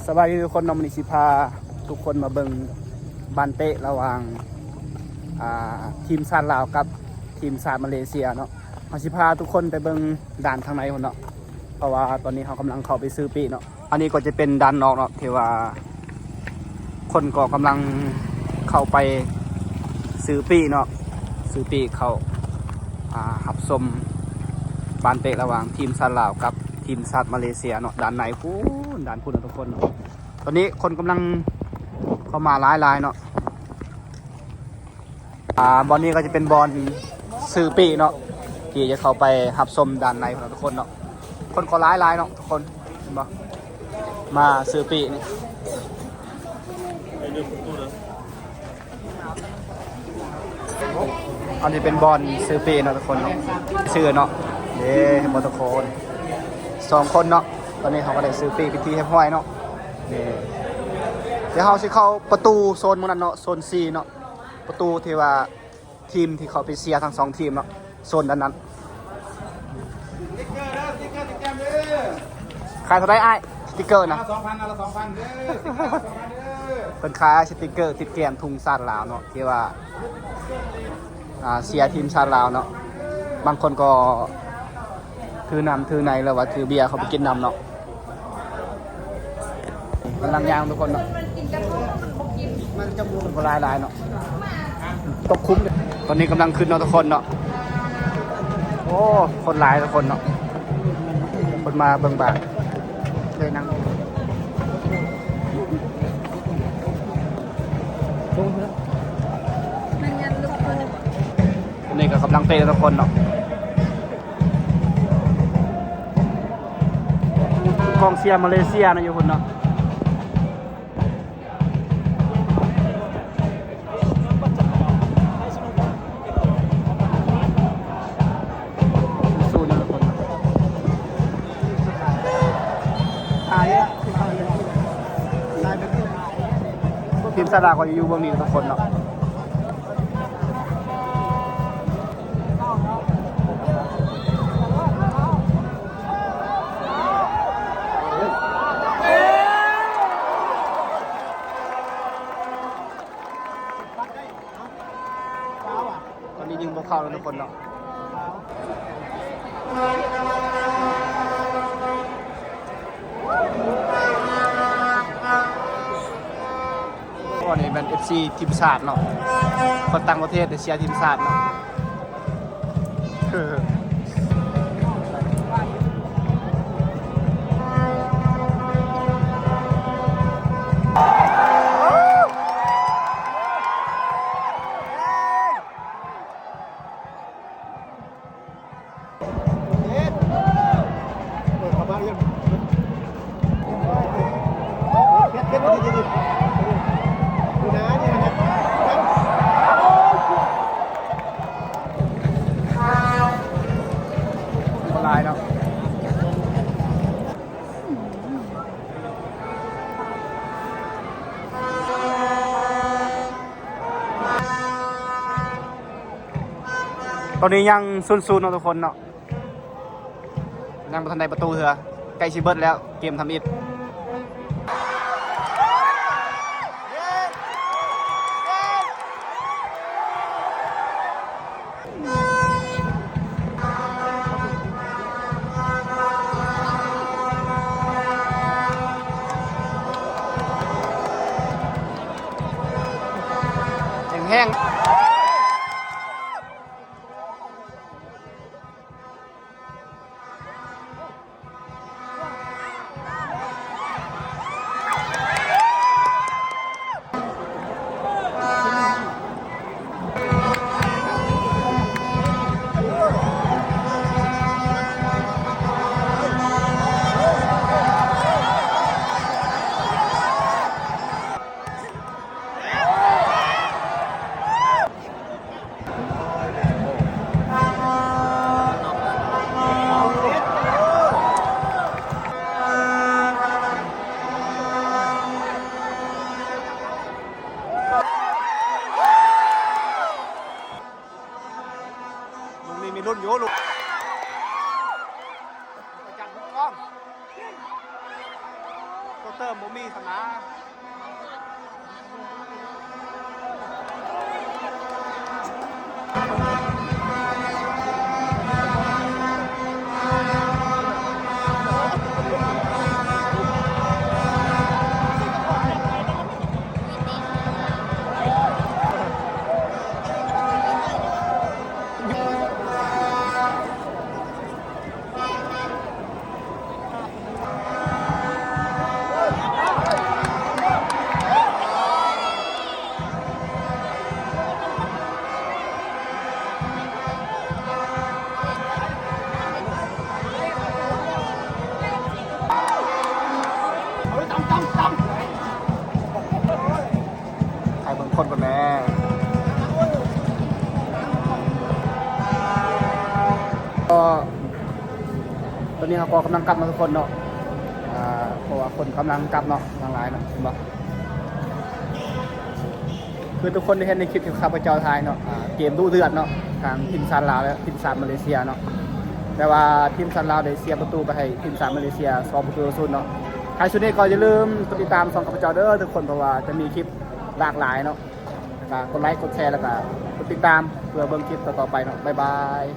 ສະບາຍດີທຸກຄົນເນາະ, ມື້ນີ້ຊິພາທຸກຄົນມາເບິ່ງບານເຕະລະຫວ່າງ ອ່າ ທີມຊາດລາວກັບທີມຊາດມາເລເຊຍເນາະ. ເຮົາຊິພາທຸກຄົນໄປເບິ່ງດ້ານທາງໃນພຸ້ນເນາະ, ເພາະວ່າຕອນນີ້ເຮົາກຳລັງເຂົ້າໄປຊື້ປີ້ເນາະ. ອັນນີ້ກໍຈະເປັນດ້ານນອກເນາະ ທີ່ວ່າຄົນກໍກຳລັງເຂົ້າໄປຊື້ປີ້ເນາະ, ຊື້ປີ້ເຂົ້າ ອ່າ ຮັບຊົມບານເຕະລະຫວ່າງທີມຊາດລາວກັບທີມຊາດມາເລເຊຍເນາະ. ດ້ານໃນພຸ້ນ ດ້ານພຸ້ນເນາະທຸກຄົນ. ຕອນນີ້ຄົນກຳລັງເຂົ້າມາຫຼາຍໆເນາະ. ອ່າ ບ່ອນນີ້ກໍຈະເປັນບ່ອນຊື້ປີ້ເນາະ ທີ່ຈະເຂົ້າໄປຮັບຊົມດ້ານໃນພຸ້ນເນາະທຸກຄົນເນາະ. ຄົນກໍຫຼາຍໆເນາະທຸກຄົນ ເຫັນບໍ່? ມາຊື້ປີ້ນີ້. ອັນນີ້ເປັນບ່ອນຊື້ປີ້ເນາະທຸກຄົນເນາະ, ຊື້ເນາະ. ເດ້ ເຫັນບໍ່ທຸກຄົນ? ສອງຄົນເນາະ. ຕອນນີ້ເຮົາກໍໄດ້ຊື້ປີ້ເປັນທີ່ຮຽບຮ້ອຍເນາະ. ນີ້ ດຽວເຮົາຊິເຂົ້າປະຕູໂຊນໝູ່ນັ້ນເນາະ, ໂຊນສີ່ເນາະ, ປະຕູທີ່ວ່າທີມທີ່ເຂົ້າໄປເຊຍທັງສອງທີມເນາະ, ໂຊນດ້ານນັ້ນ. ຂາຍເທົ່າໃດອ້າຍ ສະຕິກເກີນະ? ສອງພັນ ອັນລະສອງພັນເດີ. ເພິ່ນຂາຍສະຕິກເກີຕິດແກ້ມທຸງຊາດລາວເນາະ ທີ່ວ່າ ອ່າ ເຊຍທີມຊາດລາວເນາະ. ບາງຄົນກໍຖືນ້ຳຖືໃນ ຫຼືວ່າຖືເບຍເຂົ້າໄປກິນນຳເນາະ. ກຳລັງຍ່າງທຸກຄົນເນາະ, ຄົນກໍຫຼາຍໆເນາະ, ຕົກຄຸ້ມ. ຕອນນີ້ກຳລັງຂຶ້ນເນາະທຸກຄົນເນາະ. ໂອ້ ຄົນຫຼາຍທຸກຄົນເນາະ, ຄົນມາເບິ່ງບານ ເລີຍນັ່ງ. ອັນນີ້ກໍກຳລັງເຕະທຸກຄົນເນາະ, ກອງເຊຍມາເລເຊຍນະ ຢູ່ພຸ້ນເນາະ. ທີມຊາດລາວກໍຢູ່ເບື້ອງນີ້ທຸກຄົນເນາະ. ຕອນນີ້ຍິງບໍ່ເຂົ້າເນາະທຸກຄົນເນາະ. ອັນນີ້ແມ່ນເອັຟຊີທີມຊາດເນາະ, ຄົນຕ່າງປະເທດໄດ້ເຊຍທີມຊາດເນາະ. ຫຼາຍເນາະ. ຕອນນີ້ຍັງສູນສູນເນາະທຸກຄົນເນາະ, ຍັງບໍ່ທັນໄດ້ປະຕູເທື່ອ, ໃກ້ຊິເບິດແລ້ວເກມທຳອິດ. ແຮງໆ. ຕ ບໍ່ມີສະນາ. ໃຫ້ເບິ່ງຄົນກ່ອນແດ່. ກໍຕອນນີ້ເຮົາກໍກຳລັງກັບເນາະທຸກຄົນເນາະ ອ່າ ເພາະວ່າຄົນກຳລັງກັບເນາະ ຫຼາຍໆເນາະ ເຫັນບໍ່? ຄືທຸກຄົນໄດ້ເຫັນໃນຄລິບທີ່ຂ້າພະເຈົ້າຖ່າຍເນາະ ອ່າ ເກມດຸເດືອດເນາະ ທາງທີມຊາດລາວ ແລະ ທີມຊາດມາເລເຊຍເນາະ ແຕ່ວ່າທີມຊາດລາວໄດ້ເສຍປະຕູໄປໃຫ້ທີມຊາດມາເລເຊຍ ສອງປະຕູຕໍ່ສູນເນາະ. ທ້າຍສຸດນີ້ກໍຢ່າລືມກົດຕິດຕາມຊ່ອງຂ້າພະເຈົ້າເດີທຸກຄົນ ເພາະວ່າຈະມີຄລິບຫຼາກຫຼາຍເນາະ ແລ້ວກໍກົດໄລກ໌ ກົດແຊ ແລ້ວກໍກົດຕິດຕາມ ເພື່ອເບິ່ງຄລິບຕໍ່ໆໄປເນາະ. ບາຍບາຍ.